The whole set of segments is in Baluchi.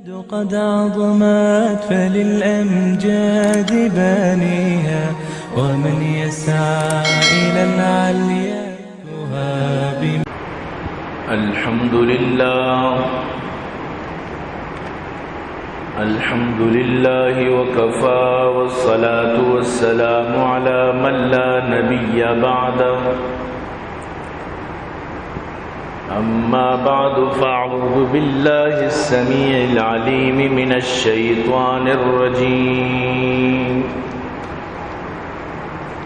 قد عظمت فللأمجاد بانيها، ومن يسعى إلى العليا يهاب. الحمد لله. الحمد لله وكفى، والصلاة والسلام على من لا نبي بعده. أما بعد، فأعوذ بالله السميع العليم من الشيطان الرجيم.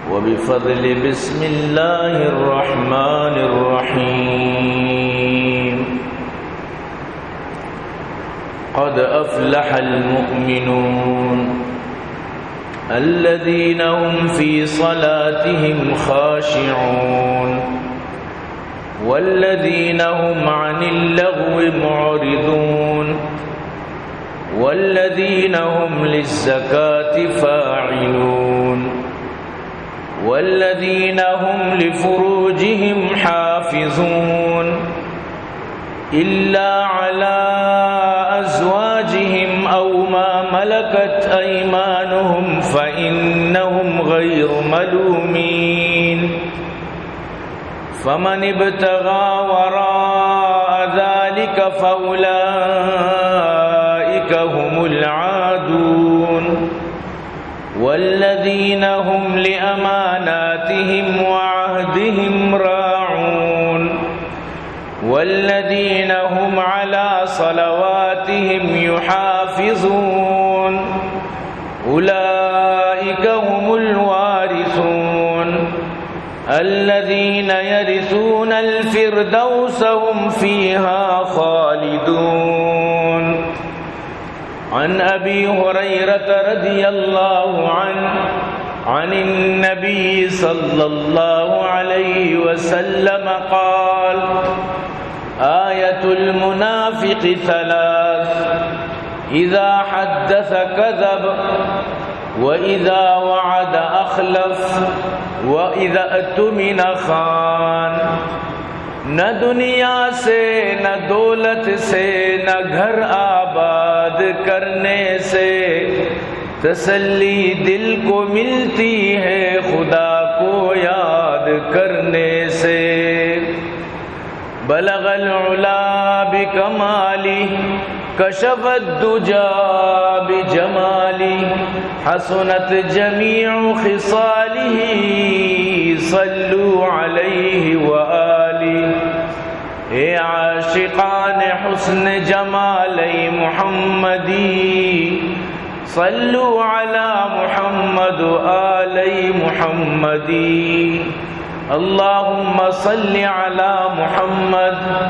وبفضل بسم الله الرحمن الرحيم. قد أفلح المؤمنون الذين هم في صلاتهم خاشعون والذين هم عن اللغو معرضون والذين هم للزكاة فاعلون والذين هم لفروجهم حافظون إلا على أزواجهم أو ما ملكت أيمانهم فإنهم غير ملومين. فمن ابتغى وراء ذلك فأولئك هم العادون. والذين هم لأماناتهم وعهدهم راعون. والذين هم على صلواتهم يحافظون. أولئك هم الوارثون الذين يرثون الفردوس هم فيها خالدون. عن أبي هريرة رضي الله عنه عن النبي صلى الله عليه وسلم قال: آية المنافق ثلاث: إذا حدث كذب، وإذا وعد أخلف، وإذا اؤتمن خان. نہ دنیا سے، نہ دولت سے، نہ گھر آباد کرنے سے تسلی دل کو ملتی ہے خدا کو یاد کرنے سے۔ بلغ العلا بکمالی، کشف الدجی بجمالی، حسنت جمیع خصالی، صلوا علیہ وآلہ۔ اے عاشقان حسن جمال محمدی، صلوا علی محمد و آل محمدی۔ اللهم صل على محمد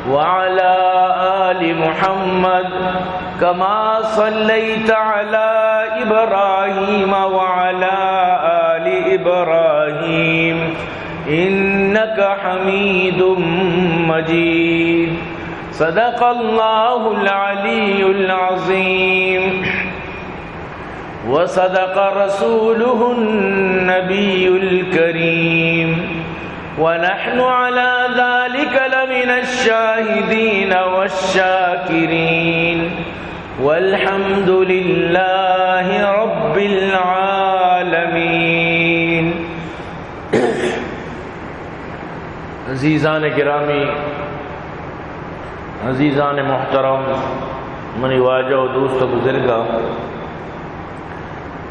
وعلى آل محمد كما صليت على إبراهيم وعلى آل إبراهيم إنك حميد مجيد. صدق الله العلي العظيم. وصدق رسوله النبي الكريم، ونحن على ذلك لمن الشاهدين والشاكرين، والحمد لله رب العالمين۔ عزیزان گرامی، عزیزان محترم، منی واجہ و دوست و بزرگاں،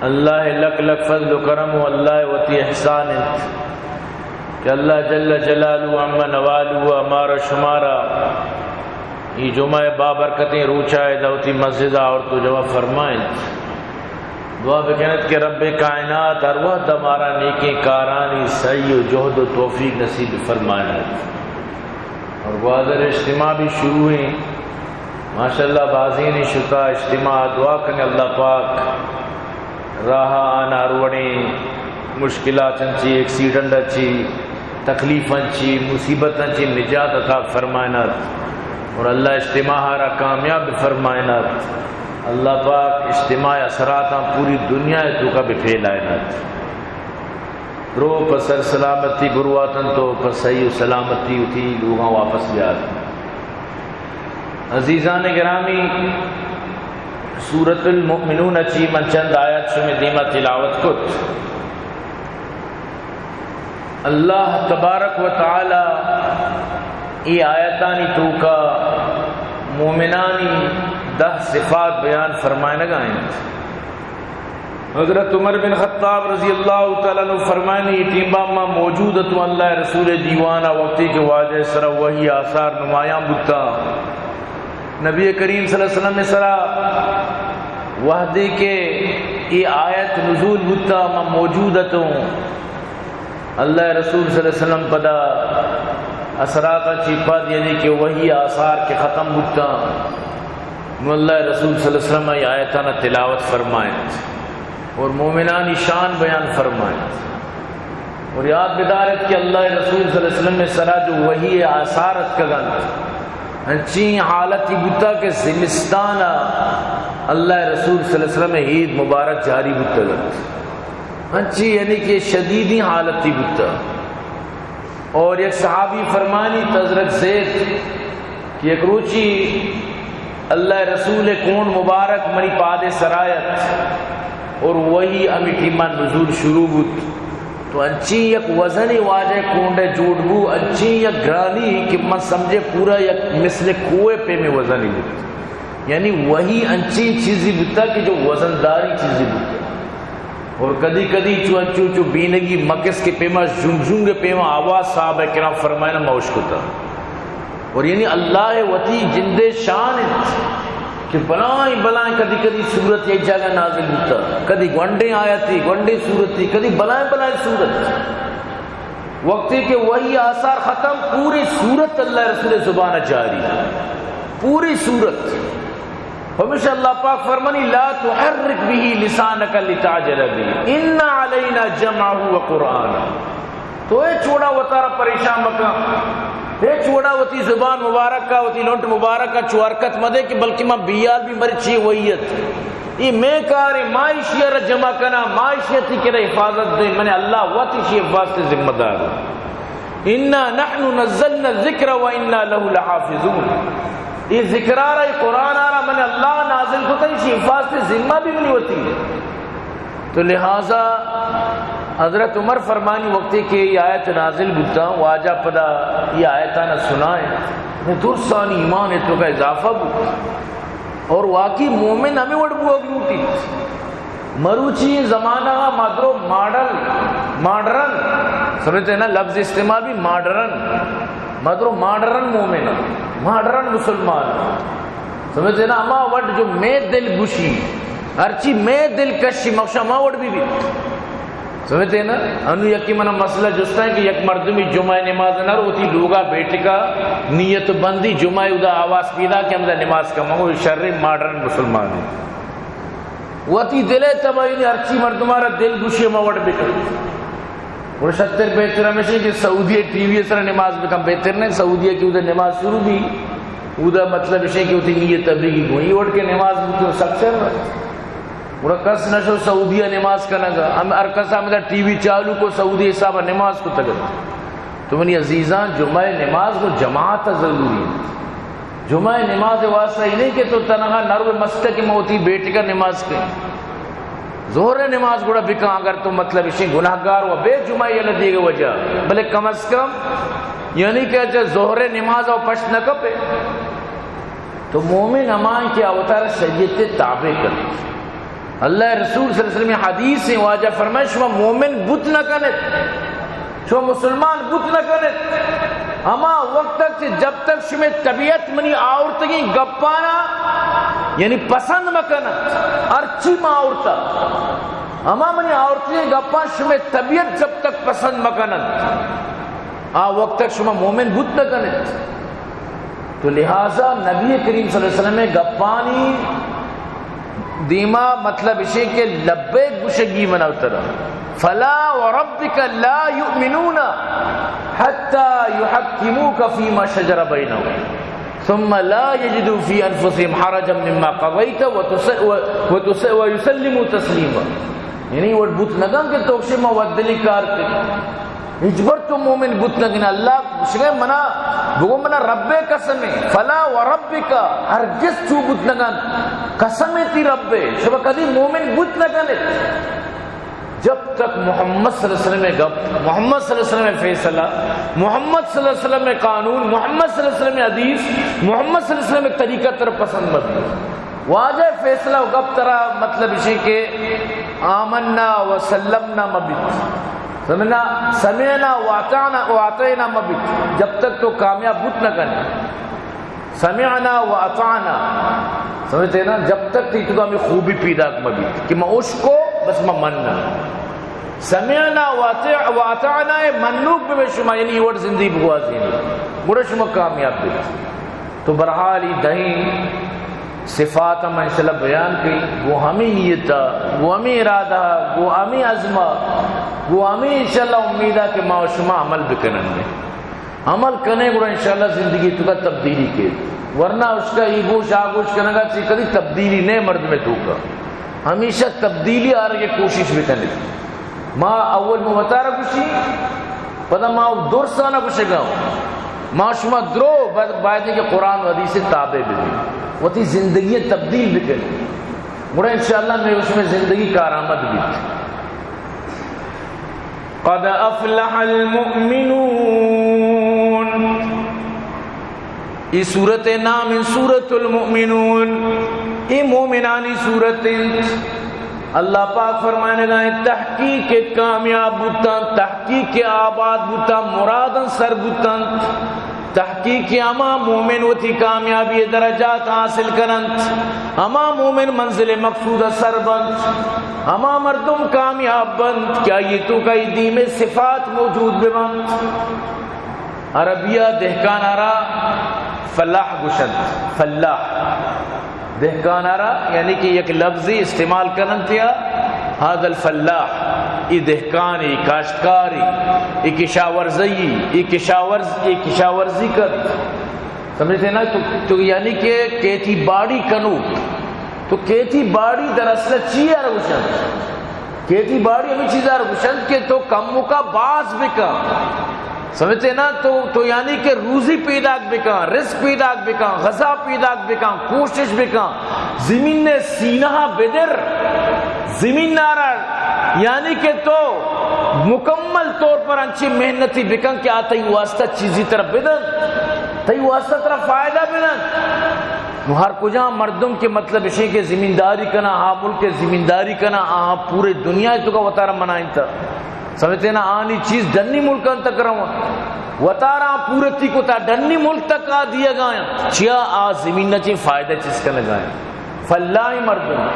اللہ لک لک فضل و کرم و اللہ وتی احسان انت کہ اللہ جل جلالہ عم نوالہ ہمارا شمارا اے جمعہ بابرکتیں روچا ادا وتی مسجدا آورت و جمع فرمائنت۔ دعا بکنت کہ رب کائنات ہر وقت ہمارا نیکیں کارانی سعی و جہد و توفیق نصیب فرمائنت۔ اور گوادر اجتماع بھی شروع ہیں، ماشاءاللہ بازین شتا اجتماع، دعا کنگ اللہ پاک راہ آناں ہر وڑیں مشکلات انچی، ایکسیڈنٹ انچی، تکلیف انچی، مصیبت انچی نجات عطا فرمائنات اور اللہ اجتماع را کامیاب فرمائنات۔ اللہ پاک اجتماع اثراتاں پوری دنیا توکا بہ پھیلائنات۔ درو پہ سر سلامتی برواتن تو پہ صحیح و سلامتی وتی لوگاں واپس بیات۔ عزیزان گرامی، سورۃ المؤمنون چی من چند آیات شمے دیما تلاوت کت۔ اللہ تبارک و تعالی ای آیتانی توکا مومنانی دہ صفات بیان فرمائنگا انت۔ حضرت عمر بن خطاب رضی اللہ تعالی عنہ فرمائنی، ای ٹیمبا ما موجود اتوں اللہ رسول دیوانا، وقتی کہ واجہ سرا وحی آثار نمایاں بوتا۔ نبی کریم صلی اللہ علیہ وسلم سرا وحدی کہ ای آیت نزول بوتا، ما موجود اتوں۔ اللہ رسول صلی اللہ علیہ وسلم پدا اثرات چی پد، یعنی کہ وحی آثار کہ ختم بوتا، نو اللہ رسول صلی اللہ علیہ وسلم ای آیتانا تلاوت فرمائنت اور مومنانی شان بیان فرمائنت۔ اور یاد بدارت کہ اللہ رسول صلی اللہ علیہ وسلم سرا جو وحی آثار اتکگنت، انچیں حالتی بوتا کہ زمستان اللہ رسول صلی اللہ علیہ وسلم عید مبارک جاری بوتگنت۔ انچیں یعنی کہ شدیدی حالتی بوتا۔ اور یک صحابی فرمانی، حضرت زید، کہ یک روچی اللہ رسول کونڈ مبارک منی پاد سرایت اور وحی ہمی ٹیما نزول شروع بوت، تو انچیں یک وزنی واجہ کونڈ جوڑ بو، انچیں یک گرانی کہ من سمجھے پورا یک مثل کوہ پیمیں وزنی بوت۔ یعنی وحی انچیں چیزی بوتا کہ جو وزنداری چیزی بوتا۔ اور کدی کدی چو انچو چو بینگی مکس کے پیما، جنگ جنگ کے پیما آواز صحابہ کرام فرمائنا موش کتا۔ اور یعنی اللہ وتی جندے شان انت کہ بلائیں بلائیں کدی کدی سورت یک جاگہ نازل بوتا، کدی گونڈیں آیتی، گونڈیں سورتی، کدی بلائیں بلائیں سورت۔ وقتی کہ وحی آثار ختم، پوری سورت اللہ رسول زبان جاری، پوری سورت۔ ہمیشہ اللہ پاک فرمانی، لا تحرک به لسانک لتعجل به، ان علینا جمعه و قرآنه۔ تو اے چوڑا وتارا پریشان مکن، اے چوڑا وتی زبان مبارک کا، وتی لنٹ مبارک کا چو حرکت مدے کہ بلکہ ما بیال بھی مرچی وحیت۔ اے میں کارے، ما ایشی را جمع کنا، ما ایشی تی کرا حفاظت دے، من اللہ وت ایشی حفاظت ذمہ دار۔ انا نحن نزلنا الذکر و انا له لحافظون۔ اے ذکرارا، اے قرآن آرا من اللہ نازل کتا، ایشی حفاظت ذمہ بھی منی وتی۔ تو لہذا حضرت عمر فرمانی، وقتی کہ یہ آیت نازل بوتا، واجہ پدا یہ آیتانا سنائے، درسانی ایمان تو کا اضافہ بوتا۔ اور واقعی مومن ہمیں وڑ بوگ لوٹی۔ مروچی زمانہ ما درو ماڈل، ماڈرن، سمجھتے ہیں نا، لفظ استعمال بھی ماڈرن، ما درو ماڈرن مومن، ماڈرن مسلمان، سمجھتے ہیں نا، ہما وڈ جو میں دل گوشی، ہرچی میں دل کشی مخشا ما وڈ بھی بھی۔ سمجھتے ہیں نا؟ انو یکی منا مسئلہ جستا ہے کہ یک مردمی جمعہ نماز نہ رو، وتی لوگا بیٹکا نیت بندی جمعہ ادا آواز پیدا کہ ہمدا نماز کا، مگو شر ماڈرن مسلمان ہے۔ وتی دل تباہی نے، ہرچی مردمارا دل گوشی ما وڈ بکن۔ اور شتر بہتر ہمیشہ کہ سعودی ٹی وی سر نماز بکن بہتر نہیں، سعودی کی ادھر نماز شروع بھی، ادھر مطلب اسے کہ وتی نیت تبلیغی گوئی وڈ کے نماز بکن سکسر۔ گڑا کس نشو سعودی ء نماز کنگ ء، ہم ہر کس ہمدا ٹی وی چالو کو، سعودی حساب ء نماز کتگ ات۔ تو منی عزیزاں، جمعہ نماز گوں جماعت ء ضروری انت۔ جمعہ نماز واسطہ ای نہیں کہ تو تنہا نرو مسجد کہ من وتی بیٹک ء نماز کن۔ ظہر نماز گڑا بکن، اگر تو مطلب اشیں گناہگار و بے جمعہ یلہ دیگہ وجہ، بلے کم از کم یعنی کہ اچھا ظہر نماز او پشت نہ کپے۔ تو مومن ہما انت کہ آ وتارا شریعت تابع کنت۔ اللہ رسول صلی اللہ علیہ وسلم حدیث ہیں، واجہ فرمائے، شما مومن بوت نہ کنت، شما مسلمان بوت نہ کنت، ہما وقت تک کہ جب تک شمے طبیعت منی آورتگیں گپانا یعنی پسند مکنت، ہرچی ما آورتا، ہما منی آورتگیں گپان شمے طبیعت جب تک پسند مکنت، آ وقت تک شما مومن بوت نہ کنت۔ تو لہذا نبی کریم صلی اللہ علیہ وسلم گپانی دیما مطلب اشے کہ لبیک گوشگی منا ترا۔ فلا وربک لا یؤمنون حتی یحکموک فیما شجر بینهم ثم لا یجدوا فی انفسهم حرجا مما قضیت وتس-، و-، وتس-، ویسلموا تسلیما۔ یعنی وڑ بوت نگن کہ تو شما ودلی کار کن۔ ہچبر تو مومن بوت نہ کن۔ اللہ گوشگے منا، بگو منا رب قسم ہے، فلا و ربک، ہرگز چو بوت نہ کن۔ قسم ہے تی رب ہے، شما کدی مومن بوت نہ کن۔ جب تک محمد صلی اللہ علیہ وسلم گپ، محمد صلی اللہ علیہ وسلم فیصلہ، محمد صلی اللہ علیہ وسلم قانون، محمد صلی اللہ علیہ وسلم حدیث، محمد صلی اللہ علیہ وسلم طریقہ تر پسند مبی۔ واجہ فیصلہ و گپ ترا مطلب اشی کہ آمنا و سلمنا مبیت۔ سمعنا، سمعنا و اطعنا، و اطعنا مبیت۔ جب تک تو کامیاب بوت نہ کنے۔ سمعنا و اطعنا۔ سمجھتے نا؟ جب تک تی تو ہمیں خوبی پیدا مبیت کہ میں اشکو، بس میں مننا۔ سمعنا و اطع-، و اطعنا اے منوک بے شما، یعنی یہ وڑ زندگی بگوازی، گڑا شما کامیاب بے۔ تو برحال ای دہیں صفات ہم انشاءاللہ بیان کئی، گو ہمیں نیتا، گو ہمیں ارادہ، گو ہمیں عزمہ، گو ہمیں انشاءاللہ امیدہ کہ ما و شما عمل بکنن۔ عمل کنے گڑا انشاءاللہ زندگی تو کا تبدیلی کے۔ ورنہ اس کا ای گوش آ گوش کنگا چی کدی تبدیلی نہیں مردم تو کا۔ ہمیشہ تبدیلی آرگے کوشش بکنے۔ ما اول مو وتارا گوشی، پدا ما درسانا گوشگا۔ ما شما درو باید، باید کہ قرآن و حدیث تابع ببی، وتی زندگی تبدیل بکن۔ گڑا انشاءاللہ میں اس میں زندگی کارآمد بیت۔ قد افلح المؤمنون۔ ای سورت نام انت سورت المؤمنون۔ ای مومنانی سورت انت۔ اللہ پاک فرمائنگا انت، تحقیق کامیاب بوتن، تحقیق آباد بوتن، مرادن سر بوتن۔ تحقیق ہما مومن وتی کامیابی درجات حاصل کننت، ہما مومن منزل مقصود سر بنت، ہما مردم کامیاب بنت کہ آئی تو کا ای دیمے صفات موجود ببنت۔ عربیہ دہکان آرا فلاح گوشنت، فلاح۔ دہکان آرا یعنی کہ یک لفظی استعمال کننت یا، هذا الفلاح، ای دہکانی، کاشتکاری، ای کشاورزی، ای کشاورز، ای کشاورزی کت۔ سمجھتے نا؟ تو، تو یعنی کہ کھیتی باڑی کنو، تو کھیتی باڑی دراصل چی آرا گوشنت؟ کھیتی باڑی ہمیں چیز آرا گوشنت کہ تو کمکا باز بکن۔ سمجھتے نا؟ تو، تو یعنی کہ روزی پیداک بکن، رزق پیداک بکن، غذا پیداک بکن، کوشش بکن، زمین نے سینہ بدر، زمین نارا، یعنی کہ تو مکمل طور پر انچی محنتی بکن کہ آ تئی واسطہ چیزی طرف بدن، تئی واسطہ طرف فائدہ بدن۔ نو ہر کجام مردم کہ مطلب اشیں کہ زمینداری کنا، ہا ملک زمینداری کنا، آ پورے دنیا تو کا وتارا منائنتا۔ سمجھتے نا؟ آنی چیز ڈنی ملکان تک رواں۔ وتارا پورتی کتا ڈنی ملک تک آ دیگا آیاں۔ چیا؟ آ زمین نہ چی فائدہ چیز کنگا آیاں۔ فلاحی مردم۔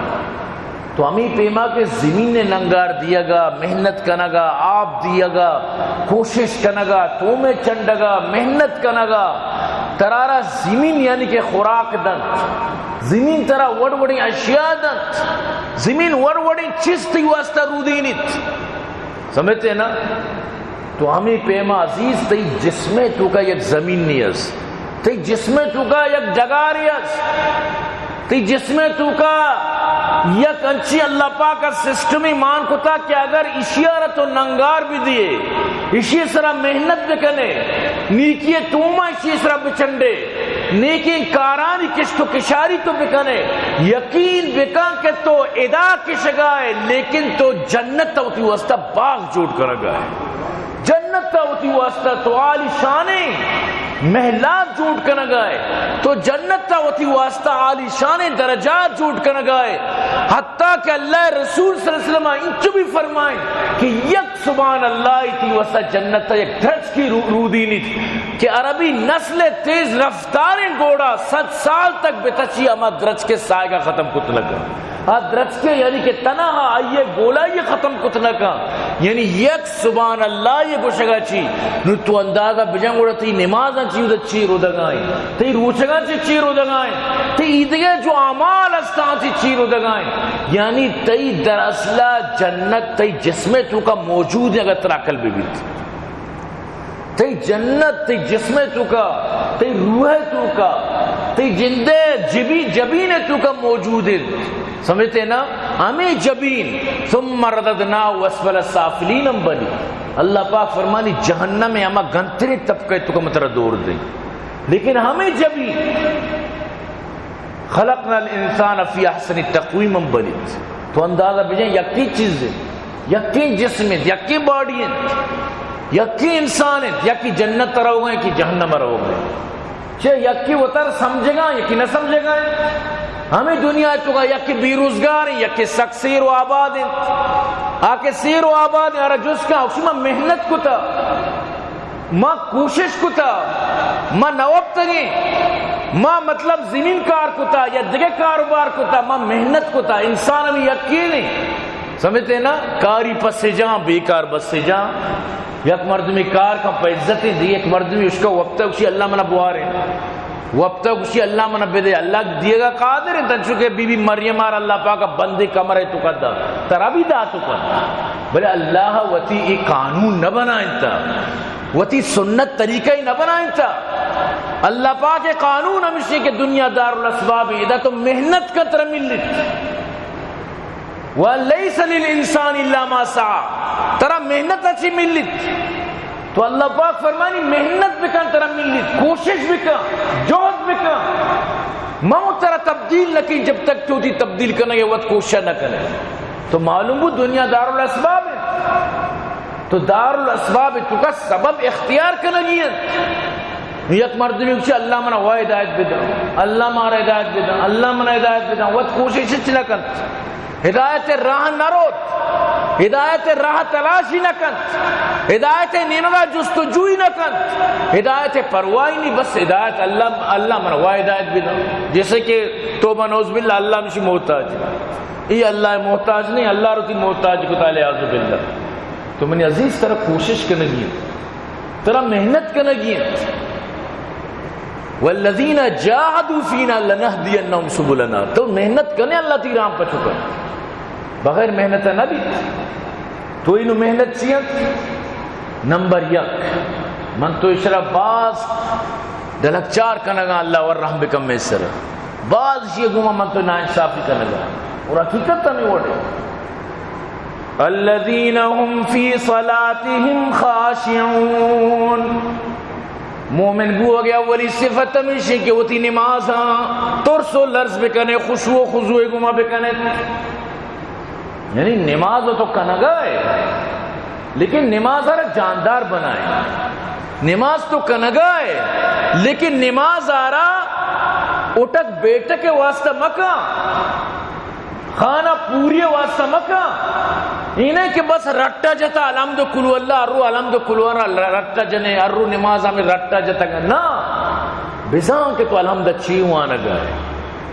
تو ہمیں پیما کہ زمین نے ننگار دیگا، محنت کنگا، آپ دیگا، کوشش کنگا، تومے چنڈگا، محنت کنگا، ترارا زمین یعنی کہ خوراک دنت۔ زمین ترا وڑ وڑیں اشیاء دنت۔ زمین وڑ وڑیں چیز تئی واسطہ رودینیت۔ سمجھتے نا؟ تو ہمیں پیما عزیز تئی جسمے تو کا یک زمین نہیں است، تئی جسمے تو کا یک ڈگارے است، تئی جسمے تو کا یک انچی اللہ پاک سسٹمی مان کتا کہ اگر اشیارا تو ننگار بھی دیے، اشی سرا محنت بکنے، نیکی توما اشی سرا بچنڈے، نیکیں کارانی کشت و کشاری تو بکنے، یقین بکن کہ تو ادا کشگائے، لیکن تو جنت وتی واسطہ باغ جوڑ کنگائے، جنت وتی واسطہ تو عالی شانیں محلات جوڑ کنگائے، تو جنت وتی واسطہ عالی شانیں درجات جوڑ کنگائے۔ حتیٰ کہ اللہ رسول صلی اللہ علیہ وسلم انچو بھی فرمائیں کہ یک سبحان اللہ تئی واسطہ جنت یک درچکے رو-، رودینیت کہ عربی نسل تیز رفتاریں گھوڑا صد سال تک بتچی ہما درچکے سائگا ختم کت نہ کن۔ آ درچکے یعنی کہ تنہا آئیے گولائی ختم کت نہ کن۔ یعنی یک سبحان اللہ یہ گوشگا چی، نو تو اندازہ بجن گوڑا تئی نمازاں چی ادا چی رودگائیں، تئی روچگاں چی چی رودگائیں، تئی ایدگہ جو اعمال استاں چی چی رودگائیں۔ یعنی تئی در اصلہ جنت تئی جسمے تو کا موجود ہے، اگر ترا عقل ببیت۔ تئی جنت تئی جسمے تو کا، تئی روحے تو کا، تئی جندے جبی-، جبینے تو کا موجود ہے۔ سمجھتے نا؟ ہمیں جبین، ثم رددناه اسفل سافلین ہم بنی۔ اللہ پاک فرمانی، جہنم ءِ ہما گنتریں طبقہ ءَ توکا من ترا دور دیں۔ لیکن ہمے جبی، خلقنا الانسان فی احسن تقویم، بلیت۔ تو اندازہ بجن، یکیں چیز انت، یکیں جسم انت، یکیں باڈی انت، یکیں انسان انت، یکے جنت ءَ روگا انت، یکے جہنم ءَ روگا انت۔ چہ یکے وتر سمجھگا، یکے نہ سمجھگا۔ ہمے دنیا ءِ توکا یکے بے روزگار انت، یکے سک سیر و آباد انت۔ آ کہ سیر و آباد انت، آرا جست کن، گوشی، ما محنت کتا، ما کوشش کتا، ما نہ وپتگیں، ما مطلب زمین کار کتا یا دگہ کاروبار کتا، ما محنت کتا۔ انسان ہمے یکے نہ انت۔ سمجھتے نا؟ کاری پس جاں، بیکار بس جاں۔ یک مردمے کار کن پہ عزت، دی یک مردمے اشکا وپتا، گوشی، اللہ منا بوارے، وپتا، گوشی، اللہ منا بدے۔ اللہ دیگا قادر انت، انچو کہ بی بی مریم ءَ را اللہ پاک ءَ بندیں کمرے توکا دا، ترا بھی دا توکا۔ بلے اللہ وتی اے قانون نہ بنائینتا، وتی سنت طریقہ نہ بنائینتا۔ اللہ پاک ءِ قانون ہمیش انت کہ دنیا دارالاسباب انت، ادا تو محنت کن، ترا ملیت۔ ولیس للانسان الا ما سعی، ترا محنت ءَ چی ملیت۔ تو اللہ پاک فرمانی، محنت بکن، ترا ملیت، کوشش بکن، جہد بکن۔ من ترا تبدیل نہ کن جب تک تو وتی تبدیل کنگ ءِ وت کوشش نہ کنے۔ تو معلوم بو دنیا دارالاسباب انت۔ تو دارالاسباب ءِ توکا سبب اختیار کنگی انت۔ یک مردمے گوشی، اللہ منا وا ہدایت بدن، اللہ مارا ہدایت بدن، اللہ منا ہدایت بدن، وت کوشش ہچ نہ کنت، ہدایت ءِ راہ نہ روت، ہدایت ءِ راہ تلاشی نہ کنت، ہدایت ءِ نیمگا جستجوئی نہ کنت، ہدایت ءِ پرواہی نی، بس ہدایت اللہ، اللہ منا وا ہدایت بدن۔ جیسے کہ توبہ نعوذ باللہ، اللہ ہمیشی محتاج انت۔ اے اللہ ءِ محتاج نہ انت، اللہ ءَ را وتی محتاج کتا، العیاذ باللہ۔ تو منی عزیز، ترا کوشش کنگی انت، ترا محنت کنگی انت۔ والذین جاہدوا فینا لنہدینہم سبلنا۔ تو محنت کنے، اللہ تئی راہ پچ کنت۔ بغیر محنت نہ بیت۔ تو اینو محنت چی انت؟ نمبر یک، من تو اشرا باز ڈلکچار کنگا، اللہ ور رحم بکن مئے سر۔ باز اشی گوما من تو ناانصافی کنگا۔ اور حقیقت ہمے وڑے۔ الذین هم فی صلاتهم خاشعون۔ مومن بوگ ءِ اولی صفت ہمیش انت کہ وتی نمازاں ترس و لرز بکنے، خشوع و خضوع گوما بکنے۔ یعنی نماز تو کنگا ئے، لیکن نماز ءَ را جاندار بنائے۔ نماز تو کنگا ئے، لیکن نماز ءَ را اٹک بیٹک ءِ واسطہ مکن۔ خانہ پوری ءِ واسطہ مکن۔ اے نہ کہ بس رٹا جتا، الحمد کلو اللہ، ہر رو الحمد کلو اللہ رٹا جنے، ہر رو نماز ہمیں رٹا جتگ۔ نہ، بزاں کہ تو الحمد چی وانگا ئے۔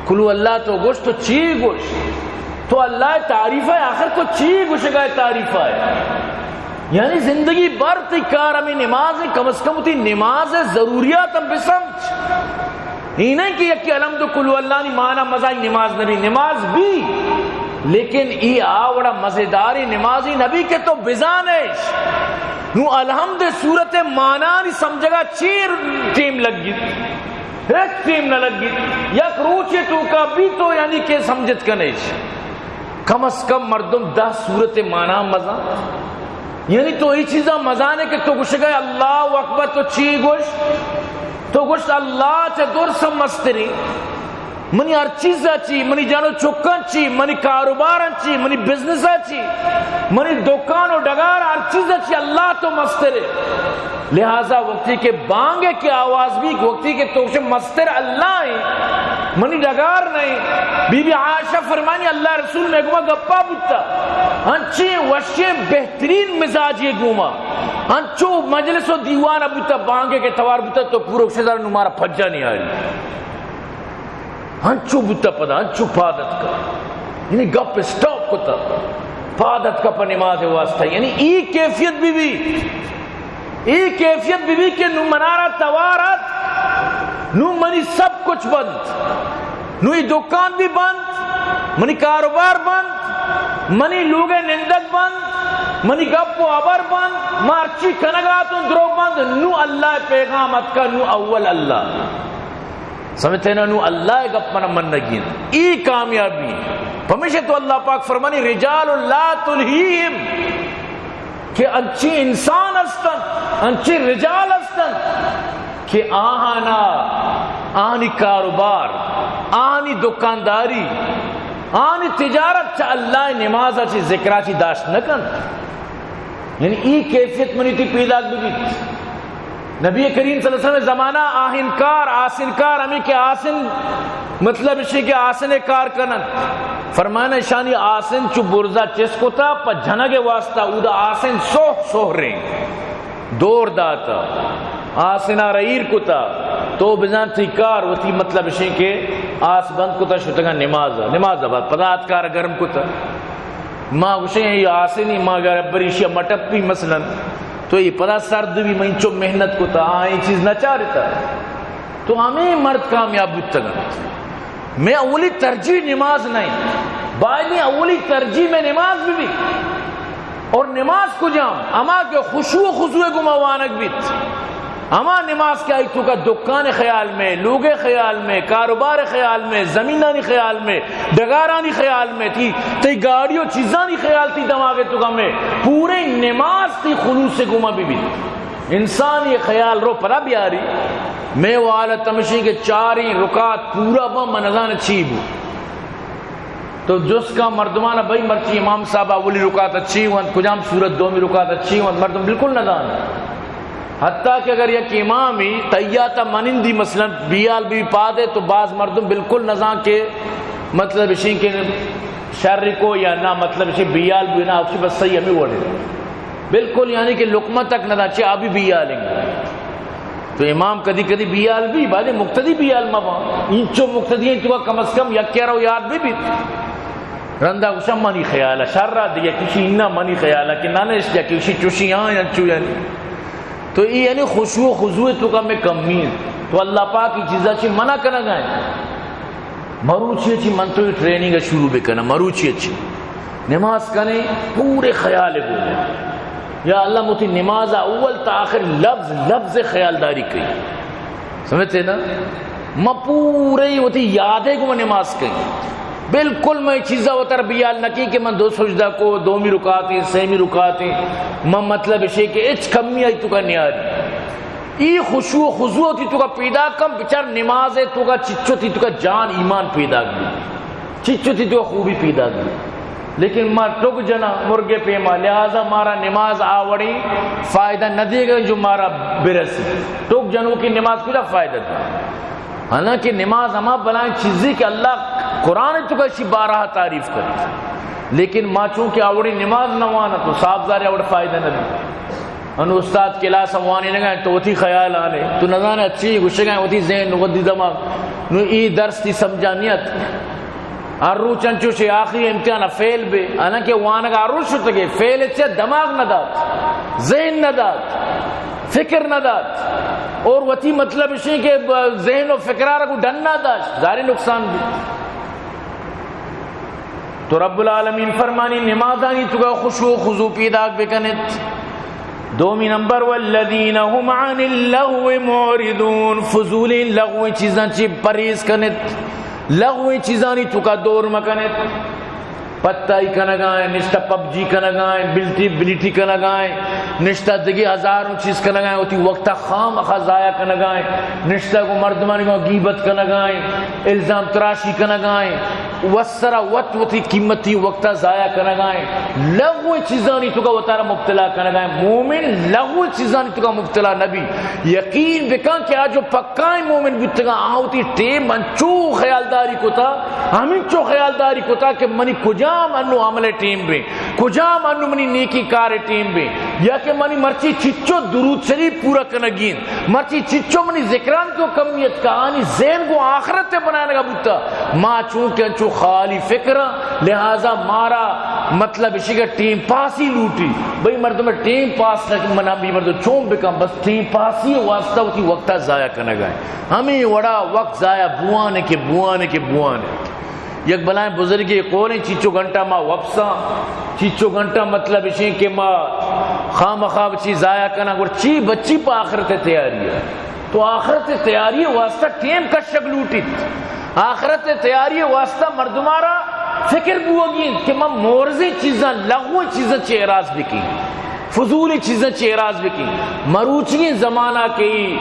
کلو اللہ تو گوشت، تو چی گوشت؟ تو اللہ ءِ تعریف ءَ، آخر تو چی گوشگا ئے تعریف ءَ؟ یعنی زندگی بھر تئی کار ہمیں نماز انت، کم از کم تئی نماز ءِ ضروریات ہم بسمجھ۔ اے نہ کہ یکے الحمد کلو اللہ نی مانا مزائی نماز نبی، نماز بی، لیکن اے آ وڑا مزیداری نمازی نبی کہ تو بزانش۔ نو الحمد سورت مانا نی سمجھگا چیر ٹیم لگیت؟ ہچ ٹیم نہ لگیت۔ یک روچے توکا بی تو یعنی کہ سمجھت کنش۔ کم از کم مردم دہ سورت مانا مزان۔ یعنی تو اے چیزاں مزانے کہ تو گوشگا ئے اللہ اکبر، تو چی گوشت؟ تو گوشت اللہ چہ درسم مستری۔ منی ہر چیزا چی، منی جن و چکاں چی، منی کاروباراں چی، منی بزنسا چی، منی دکان و ڈگار ہر چیزا چی اللہ تو مسترے۔ لہذا وقتی کہ بانگ ءِ کہ آواز بی، وقتی کہ تو گوشے مستر اللہ ایں، منی ڈگار نہ ایں۔ بی بی عائشہ فرمانی، اللہ رسول مئے گوما گپا بوتا، انچیں وشیں بہترین مزاجی گوما، انچو مجلس و دیوان بوتا، بانگ ءِ کہ توار بوتا تو پورو گوشے دار نو مارا پجا نہیں آئی۔ انچو بوتا پدا، انچو پاد اتکا۔ یعنی گپ اسٹاپ کتا۔ پاد اتکا پہ نماز واسطہ۔ یعنی ای کیفیت بی بی۔ ای کیفیت بی بی کہ نو منارا توار ات، نو منی سب کچھ بند۔ نو ای دکان بھی بند، منی کاروبار بند، منی لوگ نندگ بند، منی گپ و حبر بند، ما ہرچی کنگا اتوں درو بند۔ نو اللہ پیغام اتکا، نو اول اللہ۔ سمجھتے نا؟ نو اللہ ءِ گپ منا منگی انت۔ ای کامیابی انت۔ پمیشہ تو اللہ پاک فرمانی، رجال لا تلہیہم کہ انچیں انسان ہستن، انچیں رجال ہستن کہ آہانا، آہانی کاروبار، آہانی دکانداری، آہانی تجارت چہ اللہ نماز چہ ذکرا چی داشت نہ کنت۔ یعنی ای کیفیت منی تی پیداک ببیت۔ نبی کریم صلی اللہ علیہ وسلم زمانہ آہن کار، آسن کار، ہمیں کہ آسن، مطلب اشی کہ آسن کار کنن۔ فرمانا اشانی آسن چو برزا چس کتا، پہ جنگ واسطہ اودا آسن سوہ سوہ ریں دور داتا، آسنا رئیر کتا، تو بزان تی کار وتی، مطلب اشی کہ آس بند کتا، شتگا نماز، نماز بعد پدا اتکار گرم کتا۔ ما گوشیں، اے آسنی ما اگر بریشی مٹپی مثلاً، تو اے پدا سرد بی، من چو محنت کتا، آ اے چیز نہ چارتا۔ تو ہمیں مرد کامیاب بوتگ انت۔ میں اولی ترجیح نماز نہیں، باید اولی ترجیح میں نماز بھی بھی۔ اور نماز کجام؟ ہما کہ خشوع و خضوع گما وانگ بیت۔ ہما نماز کہ آئی توکا دکان خیال میں، لوگ خیال میں، کاروبار خیال میں، زمینانی خیال میں، ڈگارانی خیال میں، تی، تی گاڑی و چیزانی خیال تی دماغ توکا میں، پورے نماز تی خلوص گما بی بی۔ انسان یہ خیال رو پدا بیاری، میں وہ حالت ہمشی کہ چاری رکعت پورا با من نزان چی بو۔ تو جست کا مردمان، بھئی مرچی امام صاحب اولی رکعت اچھی وانت، کجام سورت دومی رکعت اچھی وانت، مردم بالکل نہ زان۔ حتیٰ کہ اگر یک امامی تحیات منندی مثلاً بیال بی پادے، تو بعض مردم بالکل نہ زان کہ مطلب اشی کہ شر کو یا نہ، مطلب اشی بیال بی نہ، اشی بس صحیح ہمیں وڑے۔ بالکل یعنی کہ لقمہ تک نہ زان، چہ ابھی بیال ہیں۔ تو امام کدی کدی بیال بی، بعد مقتدی بیال مبا۔ اینچو مقتدی ہیں تو کم از کم یک رو یاد بی بیت۔ رندا گوشم منی خیال ہے، شر را دیگہ کسی نہ، منی خیال ہے کہ نہ نشت یا کسی چوشی ہاں یا چو یعنی۔ تو ای یعنی خشوع و خضوع توکا میں کمی ہے۔ تو اللہ پاک ای چیزا چی منع کنگا ہے۔ مروچی چی من تو ای ٹریننگ شروع بکنم، مروچی چی نماز کنے پورے خیال گو۔ یا اللہ، متی نماز اول تا آخر لفظ لفظ خیالداری کئی۔ سمجھتے نا؟ ما پورے وتی یادے گو نماز کئی۔ بالکل میں چیزا وتر بیال نکی کہ من دو سجدہ کو، دومی رکعتیں، سیمی رکعتیں، من مطلب اشے کہ اچ کمی آئی توکا نیاری۔ ای خشوع و خضوع تی توکا پیدا کم، بچار نماز توکا چچو تی توکا جان ایمان پیدا بی، چچو تی توکا خوبی پیدا بی۔ لیکن ما ٹک جنا مرگے پیما، لہذا مارا نماز آوڑی فائدہ نہ دیگا جو مارا برسی۔ ٹک جنو کی نماز کجا فائدہ دی؟ حالانکہ نماز ہما بلائیں چیزی کہ اللہ قرآن توکا اشی بارہا تعریف کرے، لیکن ما چونکہ آوڑی نماز نہ وانا تو صاحب زارے آوڑ فائدہ نہ دی۔ انو استاد کلاس وانینگا تو وتی خیال آنے، تو نزانے اچھی گوشگا وتی ذہن نو وتی دماغ نو ای درس تی سمجھا نیت۔ ہر روچ انچوشے آخری امتحان فیل بے، حالانکہ وانگا ہر روچ شتگے، فیل چہ دماغ نہ دات، ذہن نہ دات، فکر نہ دات، اور وتی مطلب اشی کہ ذہن و فکرارا کو ڈن نہ داشت، ظاہری نقصان بی۔ تو رب العالمین فرمانی نمازانی توکا خشوع و خضوع پیداک بکنت۔ دومی نمبر، والذین هم عن اللغو معرضون، فضولیں لغویں چیزاں چی پرہیز کنت، لغویں چیزانی توکا دور مکنت۔ پتائی کنگائیں، نشتہ پب جی کنگائیں، بلٹی بلیٹی کنگائیں، نشتہ دگہ ہزاروں چیز کنگائیں، وتی وقتا خام خواہ ضائع کنگائیں، نشتہ گو مردمانی گو غیبت کنگائیں، الزام تراشی کنگائیں، وسرا وت وتی قیمتی وقتا ضائع کنگائیں، لغویں چیزانی توکا وتارا مبتلا کنگائیں۔ مومن لغویں چیزانی توکا مبتلا نبی۔ یقین بکن کہ آ جو پکائیں مومن بوتگاں، آ وتی ٹیم انچو خیالداری کتا، ہمینچو خیالداری کتا کہ منی کجام انو عمل ٹیم بے، کجام انو منی نیکی کار ٹیم بے، یا کہ منی مرچی چچو درود شریف پورا کنگی انت، مرچی چچو منی ذکران کو کمیت کا، آنی ذہن کو آخرت بنانگا بوتا۔ ما چونکہ انچو خالی فکر، لہذا مارا مطلب اشی کہ ٹیم پاسی لوٹی۔ بھئی مردم ٹیم پاس نہ، منا بی مردم چون بکن، بس ٹیم پاسی واسطہ وتی وقتا ضائع کنگا ہے۔ ہمیں وڑا وقت ضائع بوانے کہ بوانے کہ بوانے۔ یک بلائیں بزرگی قولیں، چیچو گھنٹہ ما وپساں، چیچو گھنٹہ مطلب اشیں کہ ما خام خواب چی ضائع کناں، گڑا چی بچی پہ آخرت تیاری ہے۔ تو آخرت تیاری واسطہ ٹیم کشگ لوٹیت۔ آخرت تیاری واسطہ مردمارا فکر بوگی انت کہ من مورزیں چیزاں، لغویں چیزاں چہ اراز بکیں۔ فضولی چیزاں چہ اعراض بکیں۔ مروچی زمانہ کہ ای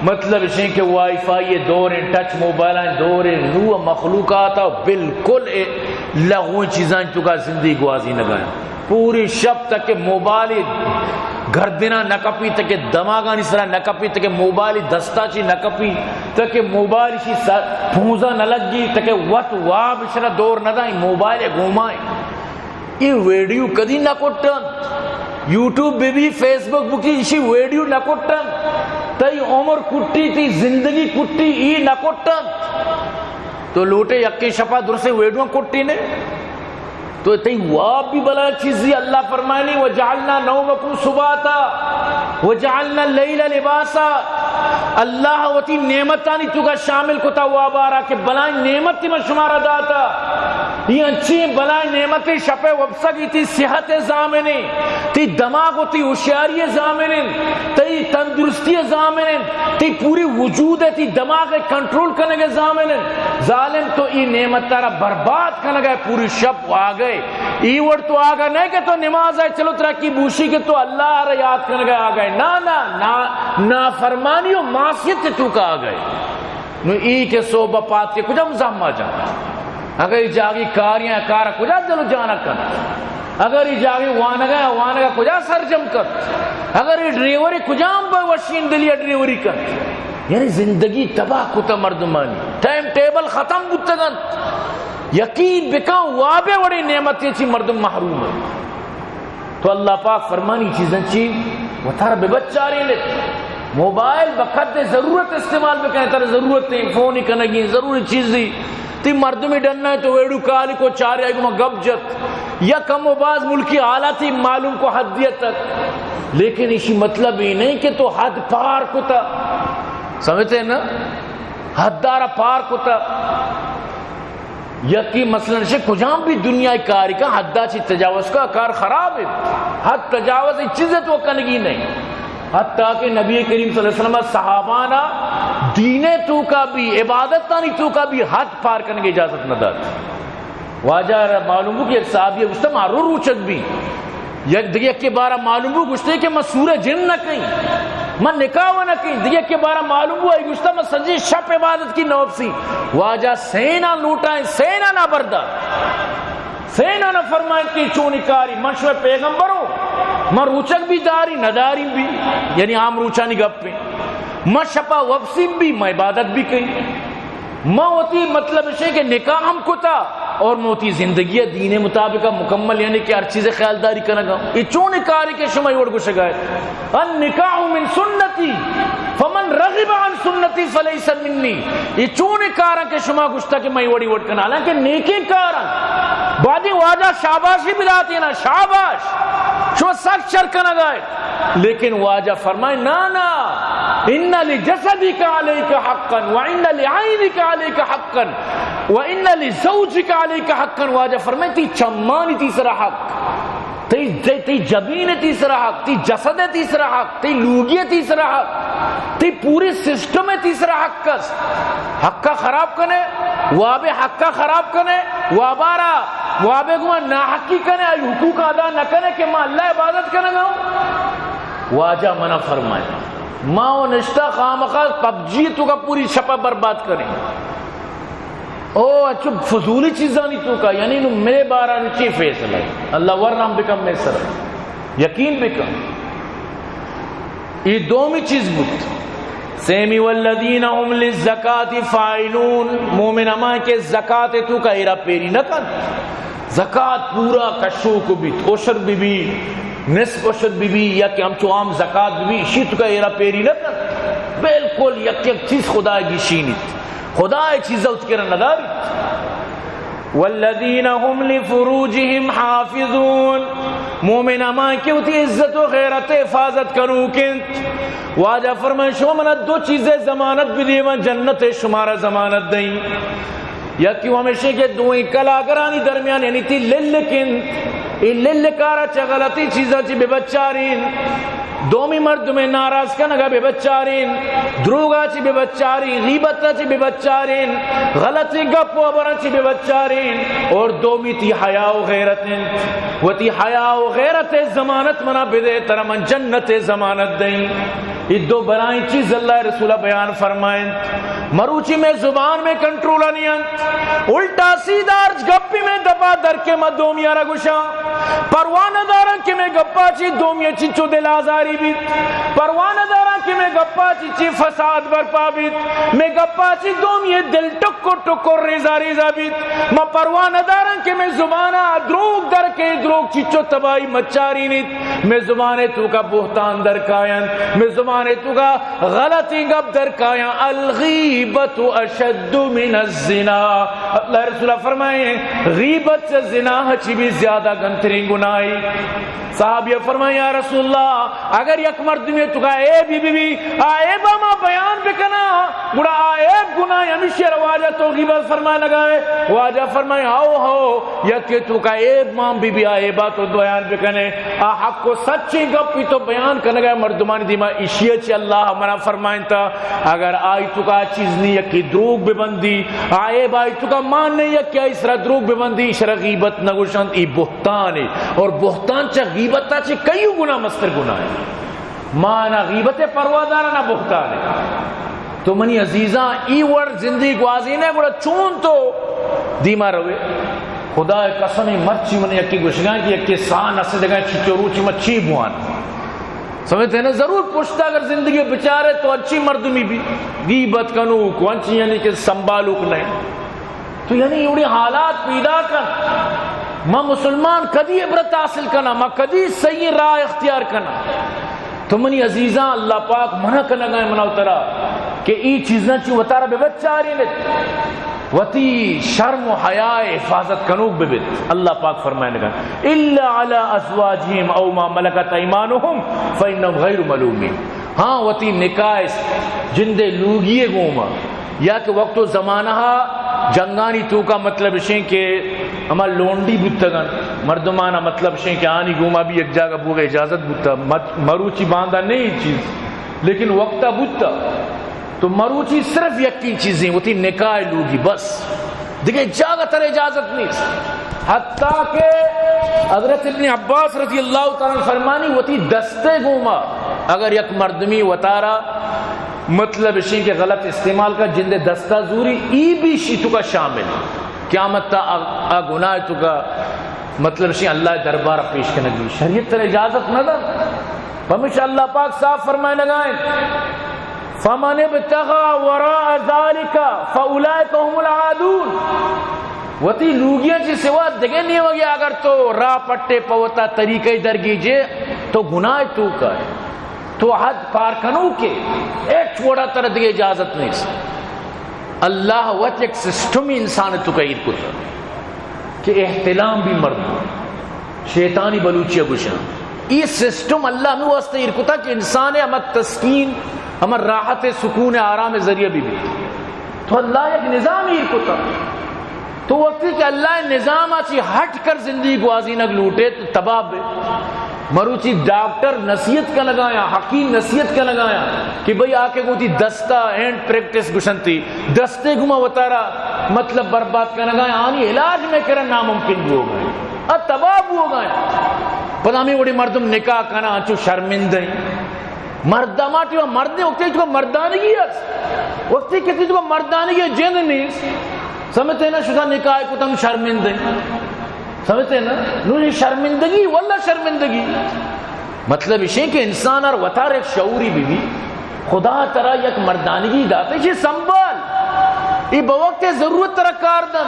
مطلب اشیں کہ وائی فائی دور ہیں، ٹچ موبائل دور ہیں، نو مخلوقات بالکل اے لغویں چیزاں توکا زندگی گوازینگا ہیں۔ پوری شپ تک کہ موبائل گردنا نہ کپی، تک کہ دماغانی سرا نہ کپی، تک کہ موبائل دستا چی نہ کپی، تک کہ موبائل شی سر پونزا نہ لگی، تک کہ وت واب شرا دور نہ دائیں، موبائل گومائیں۔ اے ویڈیو کدی نہ کٹن، یوٹیوب بہ بی، فیس بک بہ بی، اشی ویڈیو نہ کٹن۔ تئی عمر کٹی، تئی زندگی کٹی، ای نہ کٹن۔ تو لوٹے یکیں شپا درسیں ویڈیو کٹی نے۔ تو تئی واب بھی بلا چیزی۔ اللہ فرمانی، وجعلنا نومکم سباتا وجعلنا اللیل لباسا۔ اللہ وتی نعمتانی توکا شامل کتا وابارا کہ بلائیں نعمت من شمارا داتا۔ یہ انچیں بلائیں نعمت، شپ وپسگ، تئی صحت ضامن ایں، تئی دماغ و تئی ہوشیاری ضامن ایں، تئی تندرستی ضامن ایں، تئی پوری وجود ء تئی دماغ ء کنٹرول کنگ ء ضامن ایں۔ ظالم تو ای نعمت را برباد کنگ ء پوری شپ آگئے۔ ای وڑ تو آگا نہ کہ تو نماز ء چلو ترا کی بوشی کہ تو اللہ را یاد کنگ ء آگئے۔ نا، نا، نا، نافرمانی و معصیت توکا آگئے۔ نو ای کہ صحب پاد کے کجام زہما جان؟ اگر ای جاگی کاریاں کارا کجا دل و جانا کن؟ اگر ای جاگی وانگا وانگا کجا سرجم کن؟ اگر ای ڈریوری کجام بہ وشین دلی ڈریوری کن؟ یعنی زندگی تباہ کتا مردمانی، ٹائم ٹیبل ختم بوتگن۔ یقین بکن وابے وڑی نعمتی چی مردم محروم ہے۔ تو اللہ پاک فرمانی چیزاں چی وتارا بہ بچارین۔ موبائل بقدر ضرورت استعمال بکنے، ترا ضرورت ہے، فون کنگی ضروری چیزی، تی مردمی ڈنہ تو ویڈیو کال کو چارے گما گپ جت، یا کم و باز ملکی حالاتی معلوم کو حد تک، لیکن اسی مطلب یہ نہیں کہ تو حد پار کتا، سمجھتے ہیں نا، حد دارا پار کتا۔ یکی مثلاً شے کجام بھی دنیا کاری کا حدا چی تجاوز کا کار خراب ہے۔ حد تجاوز ایک چیز ہے تو کنگی نہیں۔ حتیٰ کہ نبی کریم صلی اللہ علیہ وسلم صحابانا دین توکا بھی، عبادتانی توکا بھی حد پار کنگی اجازت نہ دات۔ واجہ را معلوم ہو کہ یک صحابی گوشتا ما رو روچک بھی یک دگہ یکے بارا معلوم بو، گوشتے کہ من سور جن نہ کئیں، من نکاح نہ کئیں۔ دگہ یکے بارا معلوم بو، آئی گوشتا من سجے شپ عبادت کی نوپسی۔ واجہ سینا لوٹائیں، سینا نہ بردا۔ سینا نہ فرمائیں کہ چونی کاری، من شوئے پیغمبروں، من روچک بھی داری، نداری بھی، یعنی عام روچانی گپ پہ۔ من شپا وپسیم بھی، من عبادت بھی کئیں۔ من وتی مطلب اشے کہ نکاح ہم کتا اور من وتی زندگی دین مطابق مکمل، یعنی کہ ہر چیز خیال داری کنگا۔ یہ چون کارے کہ شما یہ وڑ گوشگا ہے؟ النکاح من سنتی فمن رغب عن سنتی فلیس منی۔ یہ چون کاراں کہ شما گوشتا کہ من یہ وڑی وڑ کنا، حالانکہ نیکیں کاراں۔ بعدی واجہ شاباشی بلاتے نا، شاباش، شما سک شر کنگا ہے۔ لیکن واجہ فرمائے، نا، نا، ان لجسدک علیک حقا، و ان لعینک علیک حقا، و ان لزوجک علیک حقا۔ واجہ فرمائے، تی چمانی تی سرا حق، تی، تی، تی جبین تی سرا حق، تی جسد تی سرا حق، تی لوگی تی سرا حق، تی پوری سسٹم تی سرا حق است۔ حق کا خراب کنے، واب حق کا خراب کنے، وابارا وابے گما ناحقی کنے، آئی حقوق ادا نہ کنے کہ ما اللہ عبادت کنگا ہوں۔ واجہ منا فرمائے، ما و نشتہ خامخواہ پب جی توکا پوری شپا برباد کریں۔ او اچھو فضولی چیزانی توکا، یعنی نو میرے بارا نو چی فیصلہ ہے؟ اللہ ورنام بکن میں سر، یقین بکن۔ یہ دومی چیز بود۔ سیمی والذین هم للزکاة فاعلون، مومن ہما کہ زکات توکا ہیرا پیری نہ کن۔ زکات پورا کشوک بیت، عشر بی بی، نصف عشر بی بی، یا کہ ہمچو عام زکات بی بی، اشی توکا ہیرا پیری نہ کن۔ بالکل یک یک چیز خدا گیشینیت۔ خدا اے چیز ات کرا نداریت۔ والذین هم لفروجهم حافظون، مومن ہما کہ وتی عزت و غیرت حفاظت کنوک انت۔ واجہ فرمائے، شما منا دو چیزیں ضمانت بدے، من جنت شمارا ضمانت دیں۔ یکی ہمیشہ کہ دوئیں کلاگرانی درمیان، یعنی تی للک انت، اے للکارا چہ غلطی چیزاں چہ ببچارین۔ دومی مردمے ناراض کنگا بہ بچارین، دروگا چی بہ بچارین، غیبتا چی بہ بچارین، غلطیں گپ و ہبراں چی بہ بچارین، اور دومی تی حیا و غیرت انت۔ وتی حیا و غیرت ضمانت منا بدے، ترا من جنت ضمانت دئیں۔ اے دو بلائیں چیز اللہ رسول بیان فرمائیں۔ مروچی میں زبان میں کنٹرول نہیں انت، الٹا سیدھا ہرچ گپی میں دپا در کے ما دومی آرا گوشاں۔ پرواہ نہ داراں کہ مئے گپا چی دومی چنچو دل آزاری بیت، پرواہ نہ داراں کہ مئے گپا چی چی فساد برپا بیت، مئے گپا چی دومی دل ٹکر ٹکر ریزا ریزا بیت۔ ما پرواہ نہ داراں کہ مئے زبانا دروگ در کے، دروگ چنچو تباہی مچارینیت، مئے زبانے توکا بہتان در کاینت، مئے زبانے توکا غلطیں گپ در کایاں۔ الغیبۃ اشد من الزنا۔ اللہ رسول فرمائیں، غیبت چہ زنا چی بھی زیادہ گنتریں گناہی۔ صحابی فرمائیں، یا رسول اللہ، اگر یک مردمی توکا عیب بھی بھی، آ عیبا ما بیان بکنا، گڑا آ عیب گناہ ہمیشی؟ واجہ تو غیبت فرمائے لگائے۔ واجہ فرمائیں، ہاؤ ہاؤ، یکے توکا عیب مان بی بی، آ عیبا تو بیان بکنے۔ آ حق و سچیں گپی تو بیان کنگا مردمانی دیما، اشیا چی اللہ منع فرمائنتا۔ اگر آئی توکا چیز نی، یکے دروگ ببندی، آ عیب آئی توکا مان نی، یکے آئی سرا دروگ ببندی، اشرا غیبت نگوشنت، ای بہتانے۔ اور بہتان چہ غیبتا چی کئیو گناہ مستر گناہ ہے۔ ما نہ غیبت پرواہ دارا نہ بہتان۔ تو منی عزیزاں، ای وڑ زندگی گوازینے گڑا چون تو دیما روے؟ خدا قسم، مرچی من یکی گوشگاں کہ یکی ساہ نسدگاں، چچو روچی ما چی بوان؟ سمجھتے ہیں نا؟ ضرور پشتا اگر زندگی بچارے تو انچی مردمی بھی، غیبت کنوک، انچی یعنی کہ سنبھالوک نہیں۔ تو یعنی ایوڑی حالات پیدا کن، ما مسلمان کدی عبرت حاصل کنا، ما کدی صحیح راہ اختیار کنا؟ تو منی عزیزاں، اللہ پاک منع کنگا ہے منا و ترا کہ ای چیزاں چی وتارا بہ بچارینت، وتی شرم و حیا حفاظت کنوک ببت۔ اللہ پاک فرمائنگا، الا علی ازواجہم او ما ملکت ایمانہم فانہم غیر ملومین۔ ہاں، وتی نکاح جندے لوگی گوما یا کہ وقت و زمانہ جنگانی توکا، مطلب اشیں کہ ہما لونڈی بوتگن، مردمانا مطلب اشیں کہ آنی گوما بھی یک جاگہ بوگ اجازت بوتا، مت-، مروچی باندا نہیں چیز، لیکن وقتا بوتا۔ تو مروچی صرف یکی چیزیں، وتی نکاح لوگی بس، دیگہ جاگہ تر اجازت نہیں۔ حتیٰ کہ حضرت ابن عباس رضی اللہ تعالیٰ عنہ فرمانی، وتی دستے گوما اگر یک مردمی وتارا مطلب اشیں کہ غلط استعمال کا، جندے دستا زوری، ای بھی شی توکا شامل۔ قیامت تا آ، آ گناہ توکا مطلب اشیں اللہ دربار پیش کنگی۔ شریعت تر اجازت نہ دا۔ پمیشا اللہ پاک صاف فرمائے لگائیں، فمن ابتغى وراء ذلك فاولئك هم العادون۔ وتی لوگیاں چی سوا دگہ نیمگے اگر تو راہ پٹے پہ وتا طریقہ درگیجے تو گناہ توکا ہے۔ تو حد پار کنوکے، ہچ وڑا ترا دگہ اجازت نیست۔ اللہ وت یک سسٹم انسان توکا ایر کتا کہ احتلام بھی مردم، شیطانی بلوچی گوشاں۔ ای سسٹم اللہ ہمیں واسطے ایر کتا کہ انسان ہمہ تسکین، ہمہ راحت، سکون، آرام ذریعہ بھی بھی۔ تو اللہ یک نظام ایر کتا۔ تو وقتی کہ اللہ نظام چی ہٹ کر زندگی گوازینگ لوٹے تو تباہ بے۔ مروچی ڈاکٹر نصیحت کنگایا، حکیم نصیحت کنگایا کہ بھئی آ کہ گوتی دستا ہینڈ پریکٹس گوشنتی، دستے گما وتارا مطلب برباد کنگایا، آنی علاج میں کرن ناممکن بوگا، آ تباہ بوگا۔ پدا ہمیں وڑی مردم نکاح کنا انچو شرمندہ ہیں۔ مرد ہما ٹیم مردے وقتی تو مردانگی است، وقتی کہ تو مردانگی جند نیست، سمجھتے نا؟ شدا نکاح کتا نو شرمندہ۔ سمجھتے نا؟ نو یہ شرمندگی، واللہ شرمندگی۔ مطلب اشیں کہ انسان ہر وتار ایک شعوری بھی بھی، خدا ترا یک مردانگی داتے، چی سنبھال۔ یہ بوقت ضرورت ترا کار دن۔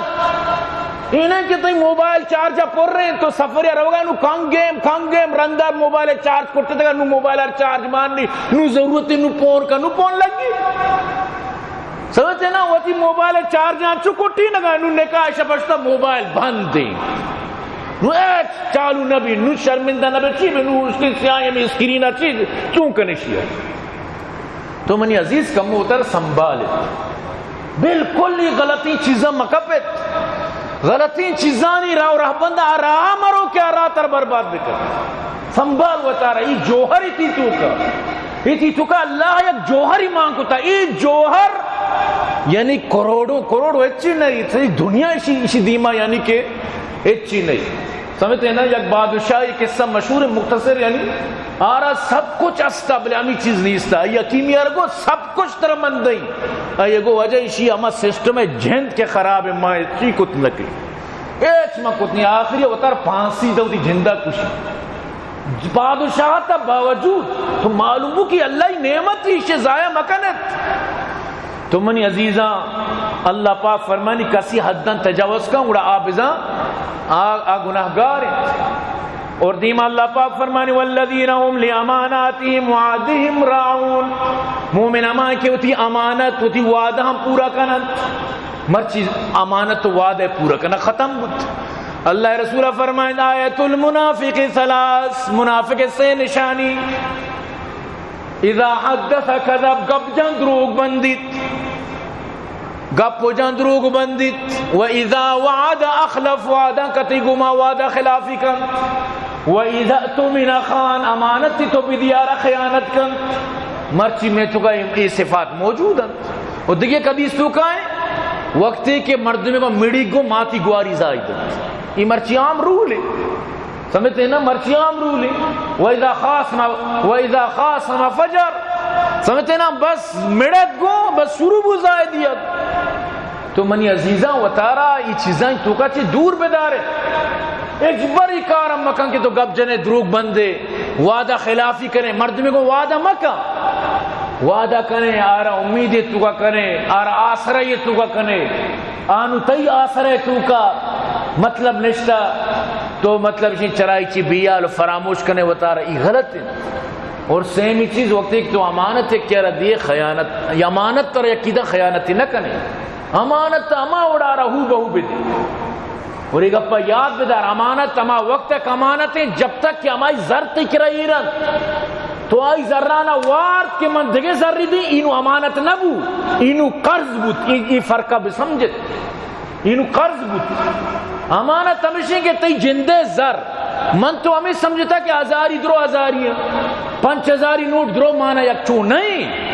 اینہ کہ تئی موبائل چارج پر رہے تو سفر یا روگا نو کانگ گیم، کانگ گیم، رندا موبائل چارج کرتے تگا، نو موبائل چارج ماننی، نو ضرورت نو پون کا، نو پون لگی۔ سمجھتے نا؟ وتی موبائل چارج آن چو کٹی نگا، نو نکاح شپشتا موبائل بند دیں۔ نو اے چالو نبی، نو شرمندہ نبی، چی بے نو اس کی سیاہیں میں اسکرین چی چون کنشی ہے۔ تو منی عزیز کمو تر سنبھال، بالکل یہ غلطی چیزاں مکپت، غلطی چیزانی راہ و رہبند آ راہ مرو کہ آ راہ تر برباد بکن۔ سنبھال وتارا، ای جوہر تی توکا، ای تی توکا اللہ یک جوہری مان کتا، ای جوہر یعنی کروڑوں کروڑ ہچی نہیں، ساری دنیا اشی، اشی دیما یعنی کہ ہچی نہیں۔ سمجھتے ہیں نا؟ یک بادشاہی قصہ مشہور ہے، مختصر، یعنی آرا سب کچھ استا، بلے ہمی چیز نہیں استا۔ ای حکیمی آرا کو سب کچھ ترا من دئی۔ ای گو وجہ اشی ہما سسٹم ہے جند کے خراب ہے، ما ہچی کت نکی۔ ہچ ما کت نہیں، آخری وتار پھانسی دو دی جندا کشی۔ بادشاہ تا باوجود تو معلوم ہو کہ اللہ ہی نعمت ہی، اسے ضائع مکنت۔ تو منی عزیزاں، اللہ پاک فرمانی، کسی حداں تجاوز کن، گڑا آ بزاں آ، آ گناہگار انت۔ اور دیما اللہ پاک فرمانی، والذین هم لاماناتهم وعهدهم راعون۔ مومن ہما کہ وتی امانت، وتی وعدہ ہم پورا کننت۔ مرچی امانت و وعدہ پورا کنگ ختم بوت۔ اللہ رسول فرمائند، آیت المنافق ثلاث، منافق سے نشانی، اذا حدث کذب، گپ جان دروگ بندیت، گپ و جان دروگ بندیت، و اذا وعد اخلف، وعدہ کتی گما وعدہ خلافی کنت، و اذا اؤتمن خان، امانت تو بدیارا خیانت کنت۔ مرچی میں تو کا اے صفات موجود انت۔ و دگہ یک حدیث توکا ہے، وقتی کہ مردمے با مڑی گو ماتی گواری زائی دنت۔ ای مرچی عام رول ہے۔ سمجھتے ہیں نا؟ مرچی عام رول ہے۔ و اذا خاصم، و اذا خاصم فجر۔ سمجھتے ہیں نا؟ بس مڑت گو، بس شروع بو زائی دیت۔ تو منی عزیزاں، وتارا ای چیزاں توکا چی دور بدارے۔ ہچبر ای کار ہم مکن کہ تو گپ جنے، دروگ بندے، وعدہ خلافی کنے، مردمے گو وعدہ مکن۔ وعدہ کنے، آرا امید توکا کنے، آرا آسرہ توکا کنے، آنو تئی آسرہ توکا مطلب نشتا، تو مطلب شی چرائی چی بیال و فراموش کنے وتارا، ای غلط ہے۔ اور سیمی چیز، وقتی کہ تو امانت یک کرا دیے، خیانت، یا امانت تر یکی دا خیانتی نہ کنے۔ امانت ہما وڑا را ہو بہو بدے۔ اور یہ گپا یاد بدار، امانت ہما وقت تک امانت ہے جب تک کہ ہمائی زر تئی کرا ایرن۔ تو آئی زرانا وارت کہ من دگہ زری دی، اینو امانت نہ بو، اینو قرض بوت۔ ای، ای فرقہ بسمجھت۔ اینو قرض بوت۔ امانت ہمیشیں کہ تئی جندے زر۔ من تو ہمیں سمجھتا کہ ہزاری درو ہزاری ہیں۔ پنچ ہزاری نوٹ درو مانا یک چو نہیں۔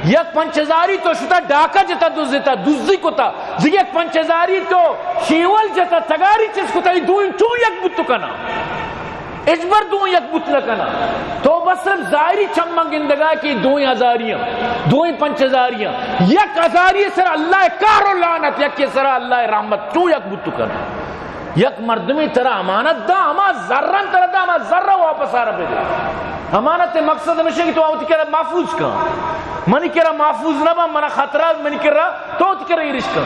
یک پنچ ہزاری تو شتا ڈاکہ جتا، دزتا، دزی کتا۔ دگہ یک پنچ ہزاری تو شیول جتا، تگاری چیز کتا، ای دوئیں چون یک بوت کنا؟ ہچبر دوئیں یک بوت نہ کنا۔ تو بس صرف ظاہری چماں گندگا کہ دوئیں ہزاری ہیں، دوئیں پنچ ہزاری ہیں۔ یک ہزاری سر اللہ کار و لعنت، یک سر اللہ رحمت، چون یک بوت کنا؟ یک مردمی ترا امانت دا، ہما زرن ترا دا، ہما زر واپس آرا بدے۔ امانت مقصد ہمیشہ کہ تو وتی کرا محفوظ کن۔ منی کرا محفوظ نہ با، منا خطرہ، منی کرا تو وتی کرا ایرش کن۔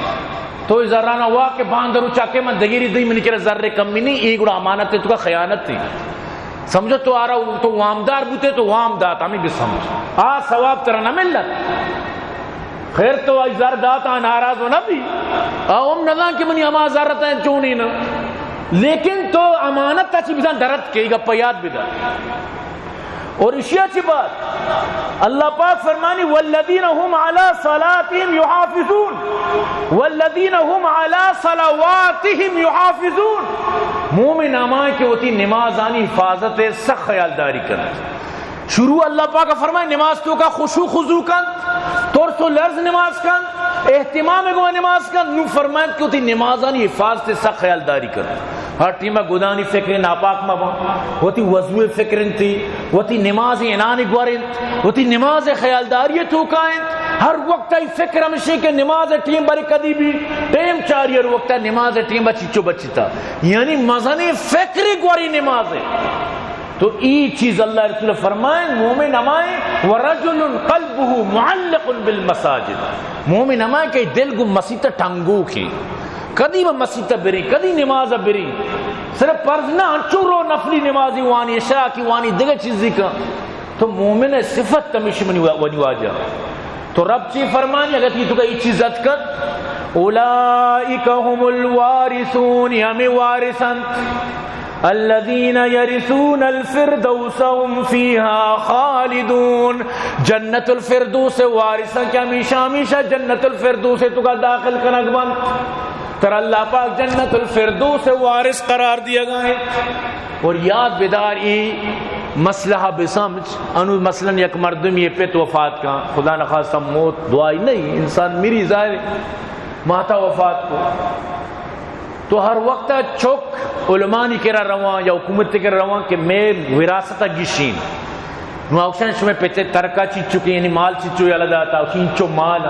تو اے زرانا وا کہ باندرو چاکے من دگیری دی، منی کرا زر کمی نہیں، ای گڑا امانت ہے، تو کا خیانت ہے۔ سمجھو تو آرا تو وامدار بوتے تو وام دات، ہمیں بھی سمجھ۔ آ ثواب ترا نہ ملت۔ خیر تو آئی زر داتا ناراض و نہ بی۔ آ ہم نزان کہ منی ہما زر تا چونی نا۔ لیکن تو امانت تا چی بزان درت کے گپا یاد بدار۔ اور اشیا چی بات؟ اللہ پاک فرمانی، والذین هم علی صلاتهم یحافظون، والذین هم علی صلواتهم یحافظون۔ مومن ہما کہ وتی نمازانی حفاظت سخت خیالداری کنت۔ شروع اللہ پاک فرمائے، نماز توکا خشوع خضوع کنت، ترس و لرز نماز کنت، اہتمام گوا نماز کنت۔ نو فرمائے کہ وتی نمازانی حفاظت سخت خیالداری کنت۔ ہر ٹیمء گدانی فکر ناپاک مہ بنت، وتی وضوء فکر انت، وتی نماز عنان گور انت، وتی نماز خیالداری توکا انت۔ ہر وقت ای فکر ہمشی کہ نماز ٹیم بری کدی بی، ٹیم چاری، ہر وقت نماز ٹیم بچی چو بچتا، یعنی مزنی فکر گوری نماز۔ تو ای چیز اللہ رسول فرمائیں، مومن ہمائیں، ورجل قلبه معلق بالمساجد، مومن ہمائیں کہ دل گو مسیت ٹنگو کی۔ کدی بہ مسیت ء بریں، کدی نماز ء بریں۔ صرف فرض نہ، انچو رو نفلی نمازی وانی، اشراقی وانی، دگہ چیزی کن۔ تو مومن ء صفت ہمیش منی وا-، ونی واجہ۔ تو رب چی فرمانی، اگر تی تو کا ای چیز ات کن، اولئک هم الوارثون، یہ ہمیں وارث انت۔ الذین یرثون الفردوس هم فیها خالدون، جنت الفردوس وارثاں کہ ہمیشہ ہمیشہ جنت الفردوس تو کا داخل کنگ بنت۔ تر اللہ پاک جنت الفردوس وارث قرار دیا گئے۔ اور یاد بدار ای مسئلہ بسمجھ۔ انو مثلاً یک مردمی پت وفات کن، خدا نخواستہ موت دعائی نہیں، انسان میری ظاہر، ماتا وفات کو۔ تو ہر وقت چک علمانی کرا رواں یا حکومت کرا رواں کہ مئے وراثت گشین۔ نو اوشان شمئے پتے ترکا چیچو کہ یعنی مال چیچو یلا داتا، اوشین چو مال۔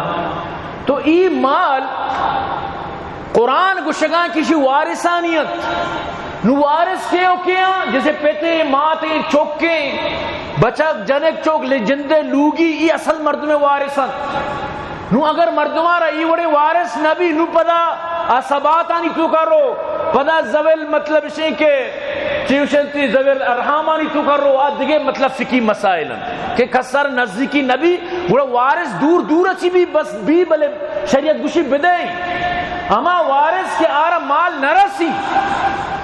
تو ای مال قرآن گوشگاں کہ اشی وارثانی انت۔ نو وارث کے و کے آں؟ جیسے پتے، ماتے، چوکیں، بچک، جنک، چوک، لے-، جندے، لوگی، ای اصل مردم وارث انت۔ نو اگر مردمارا ای وڑے وارث نبی، نو پدا آ سباتانی توکا رو، پدا ذوی ال-، مطلب اشیں کہ چیوشنتی ذوی الارحامانی توکا رو، آ دگہ مطلب فقہی مسائل انت کہ کسر نزدیکی نبی، گڑا وارث دور دور اچی بی، بس بی، بلے شریعت گوشی بدئے۔ ہما وارث کہ آرا مال نہ رسی،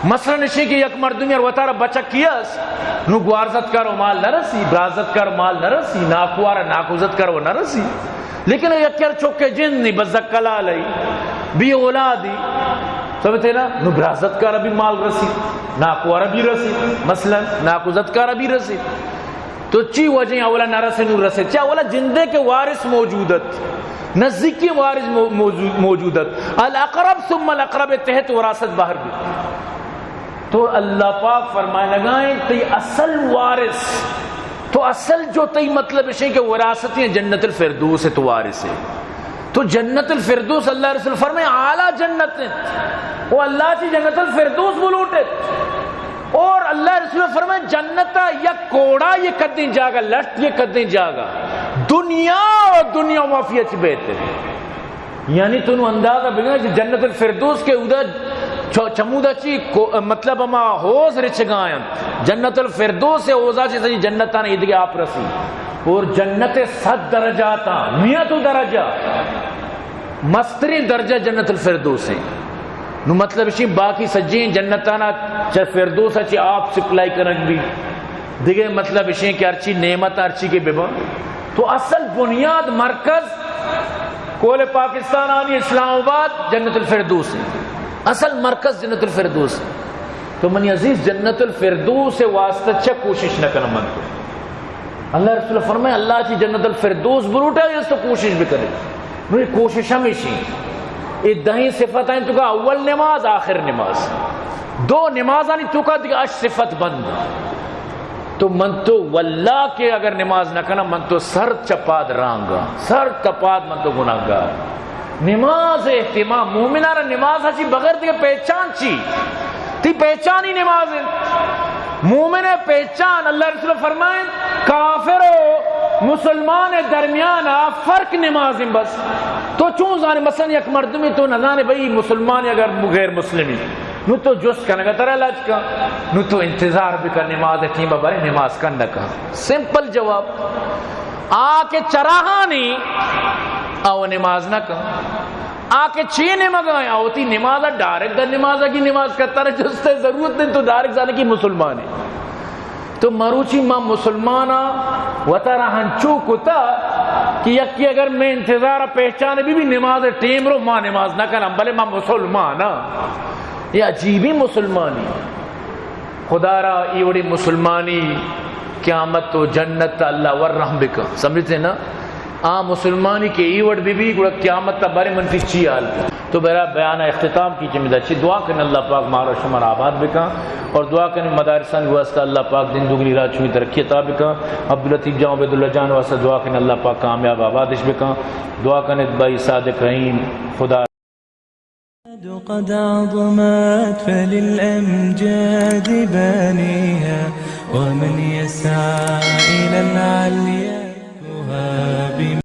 مثلاً اشی کہ یک مردمی ار وتارا بچکی است، نو گوارزت کر و مال نہ رسی، برازت کر مال نہ رسی، ناکوارا ناکوزت کر و نہ رسی۔ لیکن یک کر چکے جند نی، بس زکلالئی، بی اولادی، سمجھتے نا؟ نو برازت کر بھی مال رسی، ناکوارا بھی رسی، مثلاً ناکوزت کر بھی رسی۔ تو چی وجہ اولا نہ رسے نو رسے؟ چہ اولا جندے کہ وارث موجود ات، نزدیکی وارث مو-، موجود، موجود ات۔ الاقرب ثم الاقرب تحت وراثت بہر بیت۔ تو اللہ پاک فرمائنگائیں، تئی اصل وارث، تو اصل جو تئی مطلب اشیں کہ وراثت ہیں جنت الفردوس ہے، تو وارث ہے۔ تو جنت الفردوس اللہ رسول فرمائے اعلیٰ جنت انت۔ وہ اللہ چی جنت الفردوس بلوٹت۔ اور اللہ رسول فرمائے جنت یک کوڑا یہ کدیں جاگہ، لٹ یہ کدیں جاگہ، دنیا و دنیا مافیا چی بہتر۔ یعنی تو نو اندازہ بگن کہ جنت الفردوس کے اودا چ-، چمودا چی کو-، مطلب ہما حوض رچگا انت۔ جنت الفردوس حوضا چی سجی جنتان ایدگہ آپ رسی۔ اور جنت صد درجات، میت و درجہ، مسترین درجہ جنت الفردوس ہیں۔ نو مطلب اشی باقی سجین جنتانا چہ فردوس چی آپ سپلائی کنگ بھی۔ دیگه مطلب اشیں کہ ہرچی نعمت ہرچی کے ببن۔ تو اصل بنیاد مرکز کول پاکستان آنی اسلام آباد جنت الفردوس ہے۔ اصل مرکز جنت الفردوس ہے۔ تو منی عزیز جنت الفردوس واسطہ چہ کوشش نہ کن من تو۔ اللہ رسول فرمائے اللہ چی جنت الفردوس بروٹا اس تو کوشش بکنے۔ نو یہ کوشش ہمیشی۔ یہ دہیں صفت ہیں تو کا اول نماز آخر نماز۔ دو نمازانی تو کا دیگه اش صفت بند۔ تو من تو واللہ کہ اگر نماز نہ کناں، من تو سر چہ پاد رانگاں، سر چہ پاد من تو گناہگار۔ نماز اہتمام، مومنانا نماز ہچی بغیر دیگه پہچان چی؟ تی پہچانی نماز انت۔ مومن پہچان، اللہ رسول فرمائیں، کافر و مسلمان درمیان فرق نماز انت بس۔ تو چون زانے، مثلاً یک مردمی تو نزانے بھئی مسلمان اگر غیر مسلمی۔ نو تو جست کنگا ترا لج کن، نو تو انتظار بکن نماز ٹیم بارے نماز کن نہ کن۔ سمپل جواب۔ آ کہ چراہانی او نماز نہ کن۔ آ کہ چی نمگا او تی نماز ڈائریکٹ نماز کی نماز کا ترا جست ضرورت نہیں، تو ڈائریکٹ زانے کی مسلمانی۔ تو مروچی ما مسلمانا وتارا ہنچو کتا کہ یکی اگر میں انتظار پہچان بی بی نماز ٹیم رو ما نماز نہ کنم، بلے ما مسلمانا۔ یہ عجیبی مسلمانی۔ خدا را ای وڑی مسلمانی قیامت و جنت اللہ ور رحم بکن۔ سمجھتے نا؟ آ مسلمانی کہ ای وڑ بی بی گڑا قیامت تا بارے من تی چی حال بی؟ تو برا بیان اختتام کی چمی دا چی دعا کن اللہ پاک مارا شمار آباد بکن اور دعا کن مدارسان واسطہ اللہ پاک دین دگنی راہ چمی ترقی عطا بکن۔ عبداللطیف جان، عبیداللہ جان واسطہ دعا کن اللہ پاک کامیاب آبادش بکن۔ دعا کن بھائی صادق رحیم خدا قد عظمت فللأمجاد بانيها، ومن يسعى إلى العليا